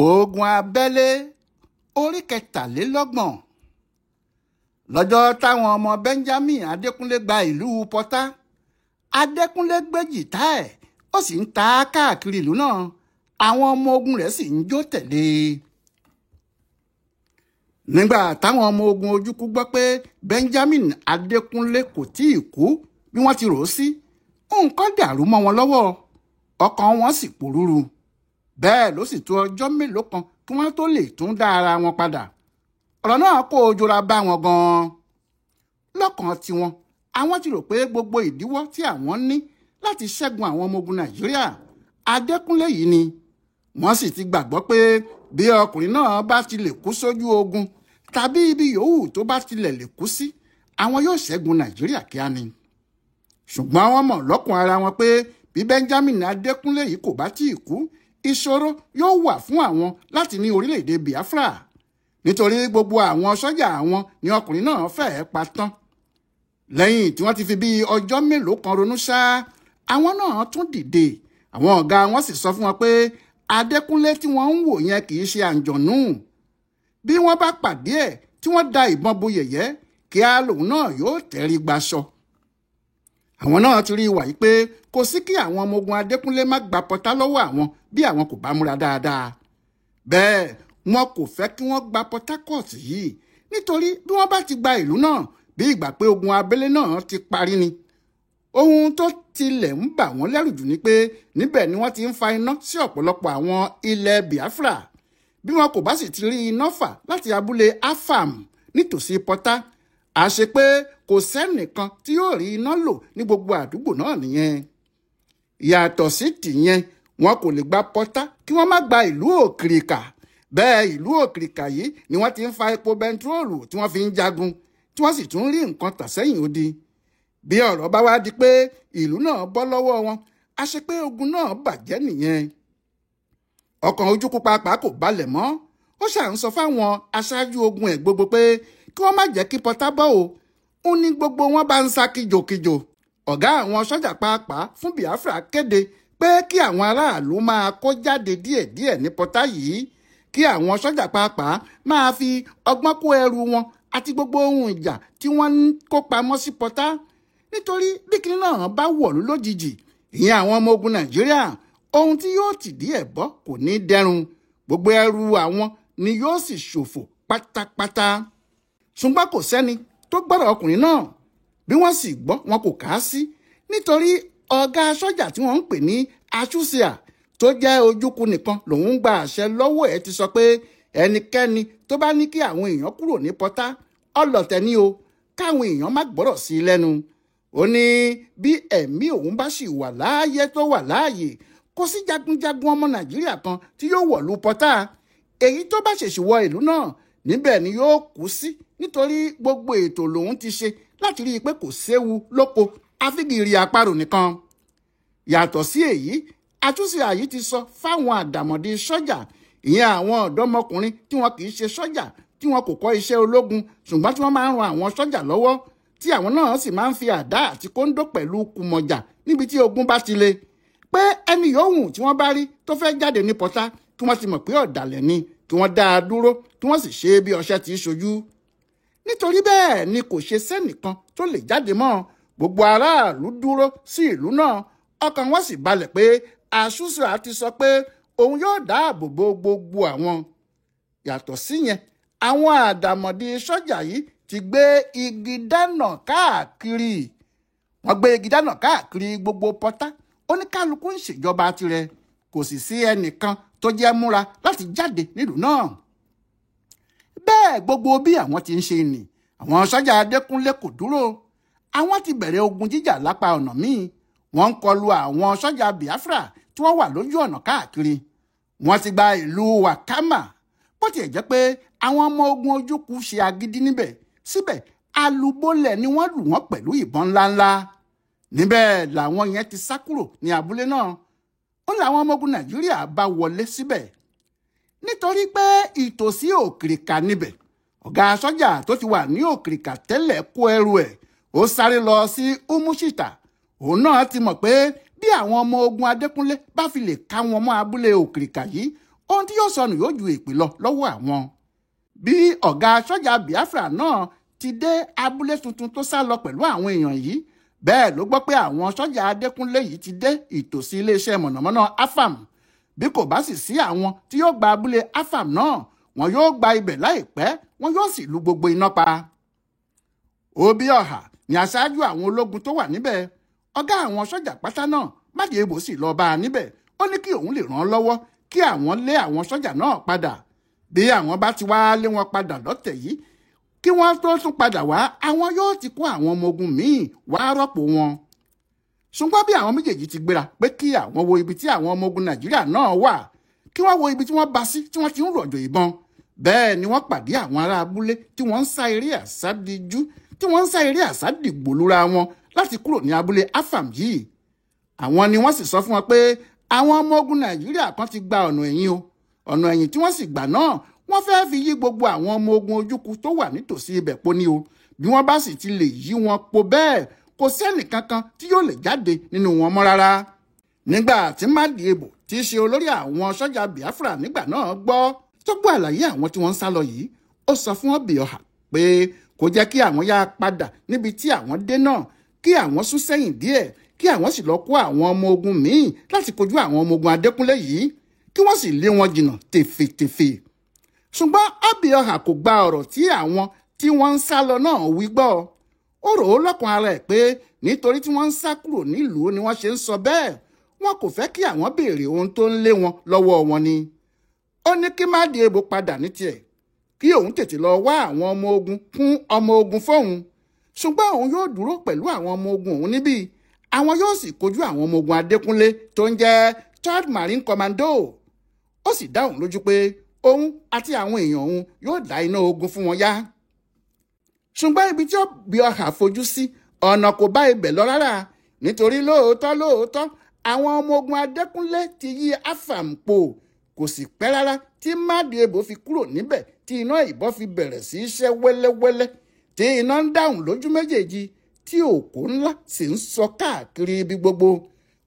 Ogun abẹ́lé orí 33. Lọ́jọ́ táwọn ọmọ Benjamin Adékúnlé gba ìlú Pọ́tà, Adékúnlé gbé jìtá ẹ̀, ó sì ń ta á káàkiri ìlú náà. Àwọn ọmọ ogun rẹ̀ sì ń jó tẹ̀lé e. Nígbà táwọn ọmọ ogun Ojukwu gbọ́ pé Benjamin Adékúnlé kò tí ì kú bí wọ́n ti rò ó sí, nǹkan dàrú mọ́ wọn lọ́wọ́, ọkàn wọn sì pòrúurú. Bẹ́ẹ̀ ló sì tó ọjọ́ mélòó kan kí wọ́n tó lè tún dá ara wọn padà. Ọ̀rọ̀ náà kó ojora bá wọn gan-an. Lọ́kàn tiwọn, àwọn ti rò pé gbogbo ìdíwọ́ tí àwọn ní láti ṣẹ́gun àwọn ọmọ ogun Nàìjíríà, Adékúnlé yìí ni. Wọ́n sì ti gbàgbọ́ pé bí ọkùnrin náà bá ti lè kú sójú ogun tàbí ibi yòówù tó bá tilẹ̀ lè kú sí, àwọn yóò ṣẹ́gun Nàìjíríà kíá ni. Ṣùgbọ́n wọ́n mọ̀ lọ́kàn ara wọn pé bí Benjamin Adékúnlé yìí kò bá tíì kú, ìṣòro yóò wà fún àwọn láti ní orílẹ̀-èdè Biafra, nítorí gbogbo àwọn sọ́jà àwọn ni ọkùnrin náà fẹ́ẹ́ pa tán. Lẹ́yìn tí wọ́n ti fi bí ọjọ́ mélòó kan ronú ṣá, àwọn náà tún dìde. Àwọn ọ̀gá wọn sì sọ fún wọn pé Adékúnlé tí wọ́n ń wò yẹn kì í ṣe àǹjọ̀nú. Bí wọ́n bá pàdé ẹ̀ tí wọ́n da ìbọn bo yẹ̀yẹ́, kíá lòun náà yóò tẹrí gbaṣọ. Àwọn náà ti rí i wà yìí pé kò sí kí àwọn ọmọ ogun Adékúnlé má gba Pọ́tà lọ́wọ́ àwọn bí àwọn kò bá múra dáadáa. Bẹ́ẹ̀ wọn kò fẹ́ kí wọ́n gba Port Harcourt yìí, nítorí bí wọ́n bá ti gba ìlú náà, bí ìgbà pé ogun abẹ́lé náà ti parí ni. Ohun tó tilẹ̀ ń bà wọ́n lẹ́rù jù ni pé níbẹ̀ ni wọ́n ti ń fa iná sí ọ̀pọ̀lọpọ̀ àwọn ilẹ̀ Biafra. Bí wọn kò bá sì ti rí iná fà láti abúlé Afam nítòsí Pọ́tà, àṣé pé kò sẹ́nìkan tí yóò rí iná lò ní gbogbo àdúgbò náà nìyẹn. Yàtọ̀ sí tìyẹn, wọn kò lè gba Pọ́tà kí wọ́n má gba ìlú Òkìrìkà. Bẹ́ẹ̀ ìlú Òkìrìkà yìí ni wọ́n ti ń fa epo bẹntiróòlù tí wọ́n fi ń jagun, tí wọ́n sì tún rí nǹkan tà sẹ́yìn odi. Bí ọ̀rọ̀ bá wá di pé ìlú náà bọ́ lọ́wọ́ wọn, a ṣe pé ogun náà bàjẹ́ nìyẹn. Ọkàn Ojukwu pàápàá kò balẹ̀ mọ́. Ó ṣà ń sọ fáwọn aṣáájú ogun ẹ̀ gbogbo pé kí wọ́n má jẹ́ kí Pọ́tà bọ́ o. Ó ní gbogbo wọn bá ń sá kíjokíjo. Ọ̀gá àwọn sọ́jà pàápàá fún Biafra kéde pé kí àwọn aráàlú máa kó jáde díẹ̀díẹ̀ ní Pọ́tà yìí, kí àwọn sọ́jà pàápàá máa fi ọgbọ́n kó ẹrù wọn àti gbogbo ohun ìjà tí wọ́n ń kó pamọ́ sí Pọ́tà, nítorí bí kinní náà bá wọ̀lú lójijì, ìyẹn àwọn ọmọ ogun Nàìjíríà, ohun tí yóò tìdí ẹ̀ bọ́ kò ní dẹrùn, gbogbo ẹrù àwọn ni yóò sì ṣòfò pátápátá. Ṣùgbọ́n kò sẹ́ni tó gbọ́rọ̀ ọkùnrin náà. Bí wọ́n sì gbọ́, wọn kò kà á sí, nítorí ọ̀gá sọ́jà tí wọ́n ń pè ní Achụzịa tó jẹ́ Ojukwu nìkan lòun ń gba àṣẹ lọ́wọ́ ẹ̀ ti sọ pé ẹnikẹ́ni tó bá ní kí àwọn èèyàn kúrò ní Pọ́tà, ọlọ̀tẹ̀ ni o, káwọn èèyàn má gbọ́rọ̀ sí i lẹ́nu. Ó ní bí ẹ̀mí òun bá sì wà láàyè tó wà láàyè, kò sí jagunjagun ọmọ Nàìjíríà kan tí yóò wọ̀lú Pọ́tà. Èyí tó bá ṣèṣì wọ ìlú náà, níbẹ̀ ni yóò kú sí, nítorí gbogbo ètò lòun ti ṣe láti rí i pé kò séwu lóko àfigiri àparò nìkan. Yàtọ̀ sí èyí, Achụzịa yìí ti sọ fáwọn àdàmọ̀dì sọ́jà, ìyẹn àwọn ọ̀dọ́mọkùnrin tí wọn kì í ṣe sọ́jà, tí wọn kò kọ́ iṣẹ́ ológun, ṣùgbọ́n tí wọ́n máa ń ran àwọn sọ́jà lọ́wọ́, tí àwọn náà sì máa ń fi àdá àti kóńdó pẹ̀lú kùmọ̀jà níbi tí ogun bá ti le, pé ẹni yòówù tí wọ́n bá rí tó fẹ́ jáde ní Pọ́tà, kí wọ́n ti mọ̀ pé ọ̀dàlẹ̀ ni, kí wọ́n dá a dúró, kí wọ́n sì ṣe é bí ọṣẹ ti ṣojú. Nítorí bẹ́ẹ̀ ni kò ṣe sẹ́nìkan tó lè jáde mọ́. Gbogbo aráàlú dúró sí ìlú náà, ọkàn wọn sì balẹ̀ pé Achụzịa ti sọ pé òun yóò dáàbò bo gbogbo àwọn. Yàtọ̀ síyẹn, àwọn àdàmọ̀dì sọ́jà yìí ti gbé igi dáná káàkiri. Wọ́n gbé igi dáná káàkiri gbogbo Pọ́tà. Oníkálukú ń ṣèjọba tirẹ̀, kò sì sí ẹnìkan tó jẹ́ múra láti jáde nílùú náà. Bẹ́ẹ̀ gbogbo bí àwọn ti ń ṣe nì, àwọn sọ́jà Adékúnlé kò dúró. Àwọn ti bẹ̀rẹ̀ ogun jíjà lápá ọ̀nà míì. Wọ́n ń kọlu àwọn sọ́jà Biafra tí wọ́n wà lójú ọ̀nà káàkiri. Wọ́n ti gba ìlú Wakama. Bó tiẹ̀ jẹ́ pé àwọn ọmọ ogun Ojukwu ṣe agídí níbẹ̀, síbẹ̀ alúbólẹ̀ ni wọ́n lù wọ́n pẹ̀lú ìbọn ńláńlá. Níbẹ̀ làwọn yẹn ti sá kúrò ní abúlé náà. Ó làwọn ọmọ ogun Nàìjíríà bá wọlé síbẹ̀. Nítorí pé ìtòsí Òkìrìkà níbẹ̀, ọ̀gá sọ́jà tó ti wà ní Òkìrìkà tẹ́lẹ̀ kó ẹrù ẹ̀, ó sáré lọ sí Umushita. Òun náà ti mọ̀ pé bí àwọn ọmọ ogun Adékúnlé bá fi lè ká wọn mọ́ abúlé Òkìrìkà yìí, Ohun tí yóò sọnù yóò ju èpè lọ lọ́wọ́ àwọn. Bí ọ̀gá sọ́jà Biafra náà ti dé abúlé tuntun tó sá lọ pẹ̀lú àwọn èèyàn yìí, bẹ́ẹ̀ ló gbọ́ pé àwọn sọ́jà Adékúnlé yìí ti dé ìtòsí iléeṣẹ́ mọ̀nàmọ́ná Afam. Bí kò bá sì sí àwọn tí yóò gba abúlé Afam náà, wọn yóò gba ibẹ̀ láìpẹ́, wọn yóò sì lu gbogbo iná pa. Obioha ni aṣáájú àwọn ológun tó wà níbẹ̀. Ọ̀gá àwọn sọ́jà pátá náà Madiebo sì lọ bá a níbẹ̀. Ó ní kí òun lè ràn án lọ́wọ́ kí àwọn lé àwọn sọ́jà náà padà. Bí àwọn bá ti wá lé wọn padà lọ́tẹ̀ yìí, kí wọ́n tó tún padà wá, àwọn yóò ti kó àwọn ọmọ ogun míì wá rọ́pò wọn. Ṣùgbọ́n bí àwọn méjèèjì ti gbéra pé kí àwọn wo ibi tí àwọn ọmọ ogun Nàìjíríà náà wà, kí wọ́n wo ibi tí wọ́n bá sí tí wọ́n ti ń rọ̀jò ìbọn, bẹ́ẹ̀ ni wọ́n pàdé àwọn ará abúlé tí wọ́n ń sá eré àsádìjú, tí wọ́n ń sá eré àsádìgbòlúra wọn láti kúrò ní abúlé Afam yìí. Àwọn ni wọ́n sì sọ fún wọn pé àwọn ọmọ ogun Nàìjíríà kan ti gba ọ̀nà ẹ̀yìn o. Ọ̀nà ẹ̀yìn tí wọ́n sì gbà náà, wọ́n fẹ́ẹ́ fi yí gbogbo àwọn ọmọ ogun ojúkú tó wà nítòsí ibẹ̀ po ní o. Bí wọ́n bá sì ti lè yí wọn po bẹ́ẹ̀, kò sẹ́nì kankan tí yóò lè jáde nínú wọn mọ́ rárá. Nígbà tí Madiebo tí í ṣe olórí àwọn sọ́jà Biafra nígbà náà gbọ́ tó gbọ́ àlàyé àwọn tí wọ́n ń sá lọ yìí, ó sọ fún Obioha pé kò jẹ́ kí àwọn yá padà níbi tí àwọn dé náà, kí àwọn sún sẹ́yìn díẹ̀, kí àwọn sì lọ kó àwọn ọmọ ogun míì láti kojú àwọn ọmọ ogun Adékúnlé yìí, kí wọ́n sì lé wọn jìnnà tèfètèfè. Ṣùgbọ́n Obioha kò gba ọ̀rọ̀ tí àwọn tí wọ́n ń sá lọ náà wí gbọ́. Ó rò ó lọ́kàn ara ẹ̀ pé nítorí tí wọ́n ń sá kúrò nílùú ni wọ́n ṣe ń sọ bẹ́ẹ̀, wọn kò fẹ́ kí àwọn béèrè ohun tó ń lé wọn lọ́wọ́ wọn ni. Ó ní kí Madiebo padà ní tiẹ̀, kí òun tètè lọ wá àwọn ọmọ ogun kún ọmọ ogun fóun. Ṣùgbọ́n òun yóò dúró pẹ̀lú àwọn ọmọ ogun òun níbí, àwọn yóò sì kojú àwọn ọmọ ogun Adékúnlé tó ń jẹ́ Third Marine Commando. Ó sì dá òun lójú pé òun àti àwọn èèyàn òun yóò dá iná ogun fún wọn yá. Ṣùgbọ́n ibi tí Obioha fojú sí, ọ̀nà kò bá ibẹ̀ lọ rárá, nítorí lóòótọ́ lóòótọ́ àwọn ọmọ ogun Adékúnlé ti yí Afam po. Kò sì pẹ́ rárá tí Madiebo fi kúrò níbẹ̀ tí iná ìbọn fi bẹ̀rẹ̀ sí í ṣẹ́ wẹ́lẹ́wẹ́lẹ́, tí iná ń dáhùn lójú méjèèjì, tí òkú ńlá sì ń sọ káàkiri ibi gbogbo.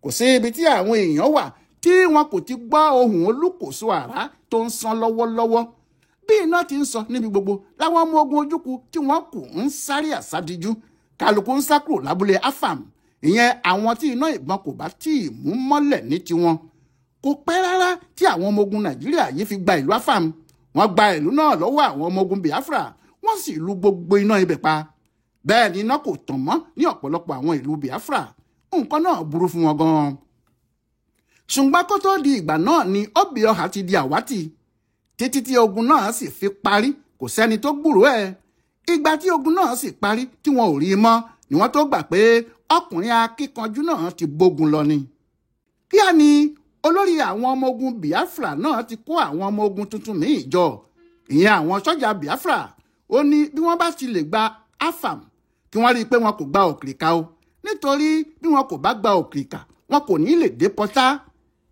Kò sí ibi tí àwọn èèyàn wà tí wọn kò ti gbọ́ ohùn olúkòso àrá tó ń san lọ́wọ́lọ́wọ́. Bí iná ti ń sọ níbi gbogbo láwọn ọmọ ogun ojúkú tí wọ́n kù ń sáré àsádìjú. Kálukú ń sá kúrò lábúlé Afam, ìyẹn àwọn tí iná ìbọn kò bá tí ì mú mọ́lẹ̀ ní tiwọn. Kò pẹ́ rárá tí àwọn ọmọ ogun Nàìjíríà yìí fi gba ìlú Afam. Wọ́n gba ìlú náà lọ́wọ́ àwọn ọmọ ogun Biafra, wọ́n sì lu gbogbo iná ibẹ̀ pa. Bẹ́ẹ̀ ni iná kò tàn mọ́ ní ọ̀pọ̀lọpọ̀ àwọn ìlú Biafra. Nǹkan náà burú fún wọn gan-an. Ṣùgbọ́n kó tó di ìgbà náà ni Obioha ti di àwátì. Títí tí ogun náà sì fi parí, kò sẹ́ni tó gbúròó ẹ̀. Ìgbà tí ogun náà sì parí tí wọn ò rí i mọ́ ni wọ́n tó gbà pé ọkùnrin akíkanjú náà ti bógun lọ ni. Kíá ni olórí àwọn ọmọ ogun Biafra náà ti kó àwọn ọmọ ogun tuntun míì jọ, ìyẹn àwọn sọ́jà Biafra. Ó ní bí wọ́n bá ti lè gba Afam, kí wọ́n rí i pé wọn kò gba Òkìrìkà o, nítorí bí wọn kò bá gba Òkìrìkà, wọn kò ní lè dé Pọ́tá.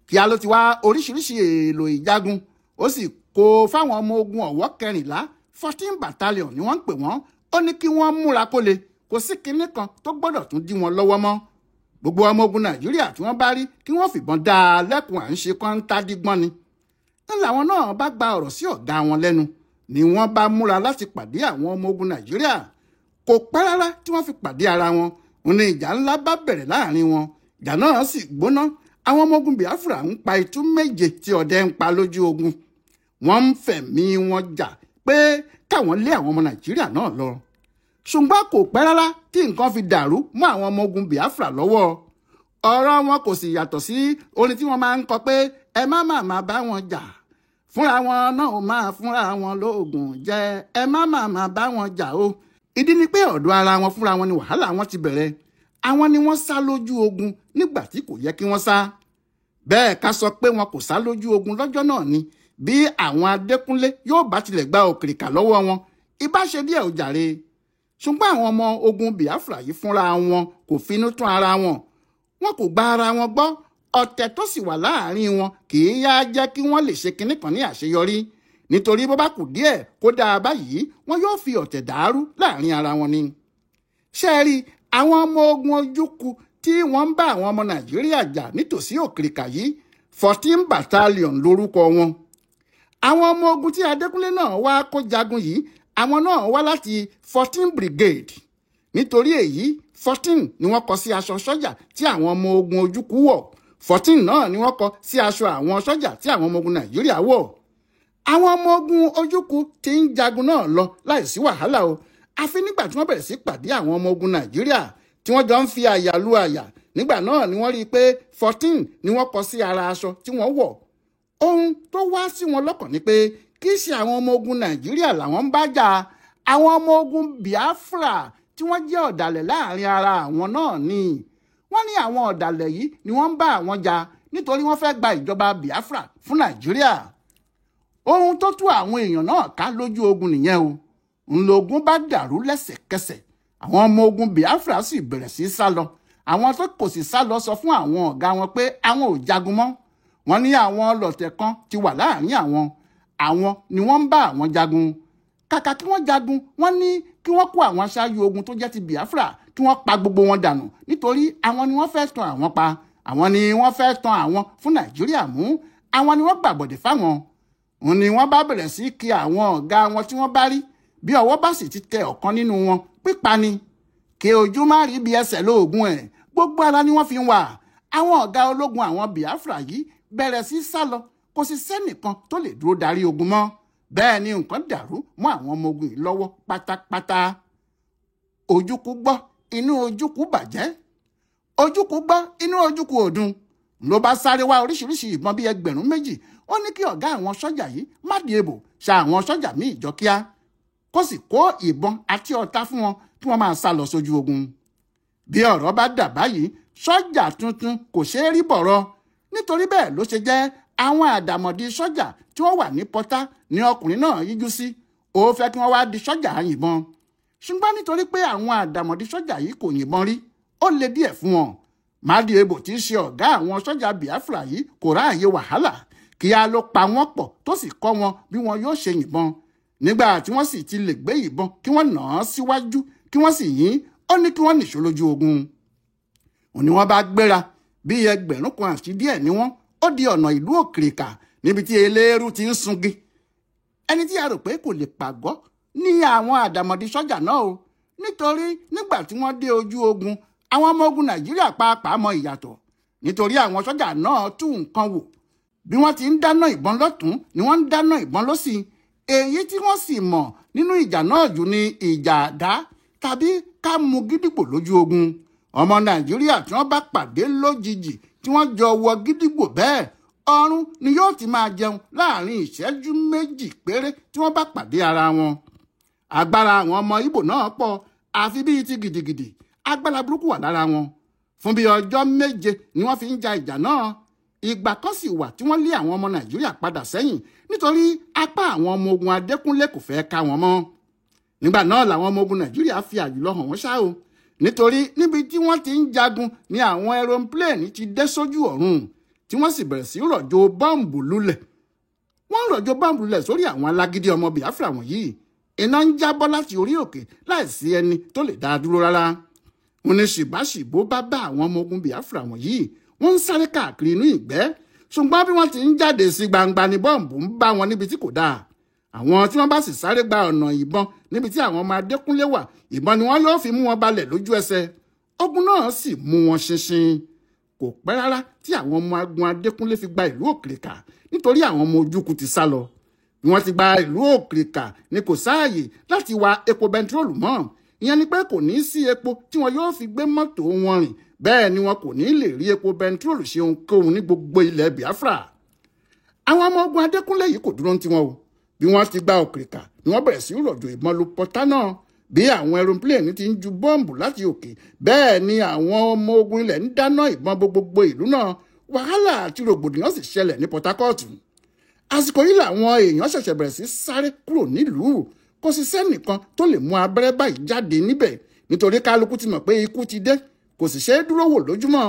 Kíá ló ti wá oríṣiríṣi èèlò ìjagun, ó sì kó fáwọn ọmọ ogun ọ̀wọ́ 14, 14 battalion ni wọ́n ń pè wọ́n. Ó ní kí wọ́n múra kóle, kò sí kinní kan tó gbọ́dọ̀ tún dí wọn lọ́wọ́ mọ́. Gbogbo ọmọ ogun Nàìjíríà tí wọ́n bá rí kí wọ́n fìbọn dá a lẹ́kùn à ń ṣe kọ́ńtàdígbọ́n ni. Ń làwọn náà bá gba ọ̀rọ̀ sí ọ̀gá wọn lẹ́nu ni wọ́n bá múra láti pàdé àwọn ọmọ ogun Nàìjíríà. Kò pẹ́ rárá tí wọ́n fi pàdé ara wọn, òun ni ìjà ńlá bá bẹ̀rẹ̀ láàrin wọn. Ìjà náà sì gbóná. Àwọn ọmọ ogun Biafra ń pa itú méje tí ọdẹ ń pa lójú ogun. Wọ́n ń fẹ̀mí wọn jà pé káwọn lé àwọn ọmọ Nàìjíríà náà lọ. Ṣùgbọ́n kò pẹ́ rárá tí nǹkan fi dàrú mọ́ àwọn ọmọ ogun Biafra lọ́wọ́. Ọ̀rọ̀ wọn kò sì yàtọ̀ sí orin tí wọ́n máa ń kọ pé ẹ má má má bá wọn jà, fúnra wọn náà ó máa fúnra wọn lóògùn jẹ, ẹ má má má bá wọn jà o. Ìdí ni pé ọ̀dọ̀ ara wọn fúnra wọn ni wàhálà wọn ti bẹ̀rẹ̀. Àwọn ni wọ́n sá lójú ogun nígbà tí kò yẹ kí wọ́n sá. Bẹ́ẹ̀ ká sọ pé wọn kò sá lójú ogun lọ́jọ́ náà ni bí àwọn Adékúnlé yóò bá tilẹ̀ gba Òkìrìkà lọ́wọ́ wọn, ìbá ṣe díẹ̀ ò jàre. Ṣùgbọ́n àwọn ọmọ ogun Biafra yìí fúnra wọn kò finú tán ara wọn, wọn kò gba ara wọn gbọ́. Ọ̀tẹ̀ tó sì wà láàrin wọn kì í yá jẹ́ kí wọ́n lè ṣe kinní kan ní àṣeyọrí, nítorí bó bá kù díẹ̀ kó dáa báyìí, wọn yóò fi ọ̀tẹ̀ dàrú láàrin ara wọn ni. Ṣé ẹ rí àwọn ọmọ ogun ojúkú tí wọ́n ń bá àwọn ọmọ Nàìjíríà jà nítòsí Òkìrìkà yìí, 14 battalion lórúkọ wọn. Àwọn ọmọ ogun tí Adékúnlé náà wá kó jagun yìí, àwọn náà wá láti 14 Brigade. Nítorí èyí, 14 ni wọ́n kọ sí aṣọ sọ́jà tí àwọn ọmọ ogun Ojukwu wọ̀. 14 náà ni wọ́n kọ sí aṣọ àwọn sọ́jà tí àwọn ọmọ ogun Nàìjíríà wọ̀. Àwọn ọmọ ogun Ojukwu ti ń jagun náà lọ láìsí wàhálà o. Àfi nígbà tí wọ́n bẹ̀rẹ̀ sí pàdé àwọn ọmọ ogun Nàìjíríà tí wọ́n jọ ń fi àyà lu àyà. Nígbà náà ni wọ́n rí i pé 14 ni wọ́n kọ sí ara aṣọ tí wọ́n wọ̀. Ohun tó wá sí wọn lọ́kàn ni pé kì í ṣe àwọn ọmọ ogun Nàìjíríà làwọn ń bá jà, àwọn ọmọ ogun Biafra tí wọ́n jẹ́ ọ̀dàlẹ̀ láàrin ara àwọn náà ni. Wọ́n ní àwọn ọ̀dàlẹ̀ yìí ni wọ́n ń bá àwọn jà nítorí wọ́n fẹ́ gba ìjọba Biafra fún Nàìjíríà. Ohun tó tú àwọn èèyàn náà ká lójú ogun nìyẹn o. Ńlọgún bá dàrú lẹ́sẹ̀kẹsẹ̀. Àwọn ọmọ ogun Biafra sì bẹ̀rẹ̀ sí sá lọ. Àwọn tó kò sì sá lọ sọ fún àwọn ọ̀gá wọn pé àwọn ò jagun mọ́. Wọ́n ní àwọn ọlọ̀tẹ̀ kan ti wà láàrin àwọn. Àwọn ni wọ́n ń bá àwọn jagun. Kàkà kí wọ́n jagun, wọ́n ní kí wọ́n kó àwọn aṣáájú ogun tó jẹ́ ti Biafra kí wọ́n pa gbogbo wọn dànù nítorí àwọn ni wọ́n fẹ́ tan àwọn pa. Àwọn ni wọ́n fẹ́ tan àwọn fún Nàìjíríà mú. Àwọn ni wọ́n gbàbọ̀dẹ̀ fáwọn. Òun ni wọ́n bá bẹ̀rẹ̀ sí kí àwọn ọ̀gá wọn tí wọ́n bá rí. Bí ọwọ́ bá sì ti tẹ ọ̀kan nínú wọn, pípa ni. Kí ojú má rí bí ẹsẹ̀ lóògùn ẹ̀, gbogbo ara ni wọ́n fi ń wà. Àwọn ọ̀gá ológun àwọn Biafra yìí bẹ̀rẹ̀ sí sá lọ, kò sì sẹ́nìkan tó lè dúró darí ogun mọ́. Bẹ́ẹ̀ ni nǹkan dàrú mọ́ àwọn ọmọ ogun yìí lọ́wọ́ pátápátá. Ojukwu gbọ́, inú Ojukwu bàjẹ́. Ojukwu gbọ́, inú Ojukwu ò dùn. Ló bá sáré wá oríṣiríṣi ìbọn bíi 2000. Ó ní kí ọ̀gá àwọn sọ́jà yìí má di ebò ṣa àwọn sọ́jà míì jọ kíá, kó sì kó ìbọn àti ọta fún wọn kí wọ́n máa sá lọ sójú ogun. Bí ọ̀rọ̀ bá dà báyìí, sọ́jà tuntun kò ṣeé rí bọ̀rọ̀. Nítorí bẹ́ẹ̀ ló ṣe jẹ́ àwọn àdàmọ̀dì sọ́jà tí wọ́n wà ní Pọ́tá ni ọkùnrin náà yíjú sí. Ó fẹ́ kí wọ́n wá di sọ́jà yìnbọn. Ṣùgbọ́n nítorí pé àwọn àdàmọ̀dì sọ́jà yìí kò yìnbọn rí, ó le díẹ̀ fún wọn. Madiebo tí í ṣe ọ̀gá àwọn sọ́jà Biafra yìí kò ráàyè wàhálà. Kíá ló pa wọ́n pọ̀ tó sì kọ́ wọn bí wọn yóò ṣe yìnbọn. Nígbà tí wọ́n sì ti lè gbé ìbọn kí wọ́n nà án síwájú kí wọ́n sì yìn, ó ní kí wọ́n nìṣó lójú ogun. Òní wọ́n bá gbéra bí 1,000 àti díẹ̀ ni wọ́n. Ó di ọ̀nà ìlú Òkìrìkà níbi tí eléérú ti ń sungi. Ẹni tí a rò pé kò lè pàgọ́ ní àwọn àdàmọ̀dì sọ́jà náà o. Nítorí nígbà tí wọ́n dé ojú ogun, àwọn ọmọ ogun Nàìjíríà pàápàá mọ ìyàtọ̀. Nítorí àwọn sọ́jà náà tú nǹkan wò. Bí wọ́n ti ń dáná ìbọn lọ́tún ni wọ́n ń dáná ìbọn lósì. Èyí tí wọ́n sì mọ̀ nínú ìjà náà jù ni ìjà àdá tàbí ká mú gídígbò lójú ogun. Ọmọ Nàìjíríà tí wọ́n bá pàdé lójijì tí wọ́n jọ wọ gídígbò bẹ́ẹ̀, ọrún ni yóò ti máa jẹun láàrin ìṣẹ́jú 2 péré tí wọ́n bá pàdé ara wọn. Agbára àwọn ọmọ Ìgbò náà pọ̀, àfi bíi ti gidigidi. Agbára burúkú wà lára wọn. Fún bíi ọjọ́ 7 ni wọ́n fi ń ja ìjà náà. Ìgbà kan sì wà tí wọ́n lé àwọn ọmọ Nàìjíríà padà sẹ́yìn nítorí apá àwọn ọmọ ogun Adékúnlé kò fẹ́ ká wọn mọ́. Nígbà náà làwọn ọmọ ogun Nàìjíríà fi àjùlọ hàn wọ́n ṣá o. Nítorí níbi tí wọ́n ti ń jagun ni àwọn aeroplane ti dé sójú ọ̀run tí wọ́n sì bẹ̀rẹ̀ sí rọ̀jò bọ́ǹbù lulẹ̀. Wọ́n ń rọ̀jò bọ́ǹbù lulẹ̀ sórí àwọn alágídí ọmọ Biafra wọ̀nyí. Iná ń jábọ́ láti orí òkè láìsí ẹni tó lè dá a dúró rárá. Wọ́n ní ṣìbáṣìbó bá bá àwọn ọmọ ogun Biafra wọ̀nyí. Wọ́n ń sáré káàkiri inú ìgbẹ́. Ṣùgbọ́n bí wọ́n ti ń jáde sí gbangba ni bọ́ǹbù ń bá wọn níbi tí kò dáa. Àwọn tí wọ́n bá sì sáré gba ọ̀nà ìbọn níbi tí àwọn ọmọ Adékúnlé wà, ìbọn ni wọ́n yóò fi mú wọn balẹ̀ lójú ẹsẹ̀. Ogun náà sì mú wọn ṣinṣin. Kò pẹ́ rárá tí àwọn ọmọ ogun Adékúnlé fi gba ìlú Òkìrìkà nítorí àwọn ọmọ Ojukwu ti sá lọ. Bí wọ́n ti gba ìlú Òkìrìkà ni kò sáàyè láti wa epo bẹntiróòlù mọ́. Ìyẹn ni pé kò ní sí epo tí wọn yóò fi gbé mọ́tò wọn rìn. Bẹ́ẹ̀ ni wọn kò ní lè rí epo bẹntiróòlù ṣe ohunkóhun ní gbogbo ilẹ̀ Biafra. Àwọn ọmọ ogun Adékúnlé yìí kò dúró ní tiwọn o. Bí wọ́n ti gba Òkìrìkà ni wọ́n bẹ̀rẹ̀ sí rọ̀jò ìbọn lu Pọ́tá náà. Bí àwọn aeroplane ti ń ju bọ́ǹbù láti òkè, bẹ́ẹ̀ ni àwọn ọmọ ogun ilẹ̀ ń dáná ìbọn bo gbogbo ìlú náà. Wàhálà àti rògbòdìyàn sì ṣẹlẹ̀ ní Port Harcourt. Àsìkò yìí làwọn èèyàn ṣẹ̀ṣẹ̀ bẹ̀rẹ̀ sí sáré kúrò nílùú. Kò sì sẹ́nìkan tó lè mú abẹ́rẹ́ báyìí jáde níbẹ̀ nítorí kálukú ti mọ̀ pé ikú ti dé. Kò sì ṣeé dúró wò lójúmọ́.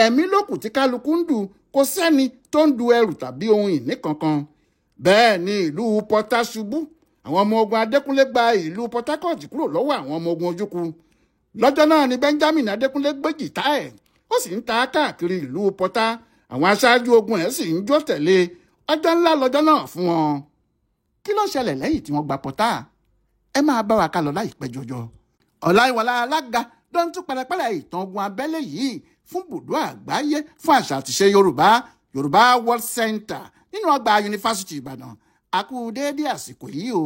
Ẹ̀mí lókù tí kálukú ń dù, kò sẹ́ni tó ń du ẹrù tàbí ohun ìní kankan. Bẹ́ẹ̀ ni ìlú Pọ́tá ṣubú. Àwọn ọmọ ogun Adékúnlé gba ìlú Port Harcourt kúrò lọ́wọ́ àwọn ọmọ ogun Ojukwu. Lọ́jọ́ náà ni Benjamin Adékúnlé gbé jìtá ẹ̀, ó sì ń ta káàkiri ìlú Pọ́tá. Àwọn aṣáájú ogun ẹ̀ sì ń jó tẹ̀lé. Ọjọ́ ńlá lọ́jọ́ náà fún wọn. Kí ló ṣẹlẹ̀ lẹ́yìn tí wọ́n gba pọ́tà? Ẹ máa bá wa ká lọ láìpẹ́ jọjọ. Ọláyíwọlá Alága ló ń tún pẹ̀lẹ́pẹ̀lẹ́ ìtàn ogun abẹ́lé yìí fún bùdó àgbáyé fún àṣà àtìṣe Yorùbá, Yorùbá World Center, nínú ọgbà Yunifásitì Ìbàdàn. A kú déédéé àsìkò yìí o.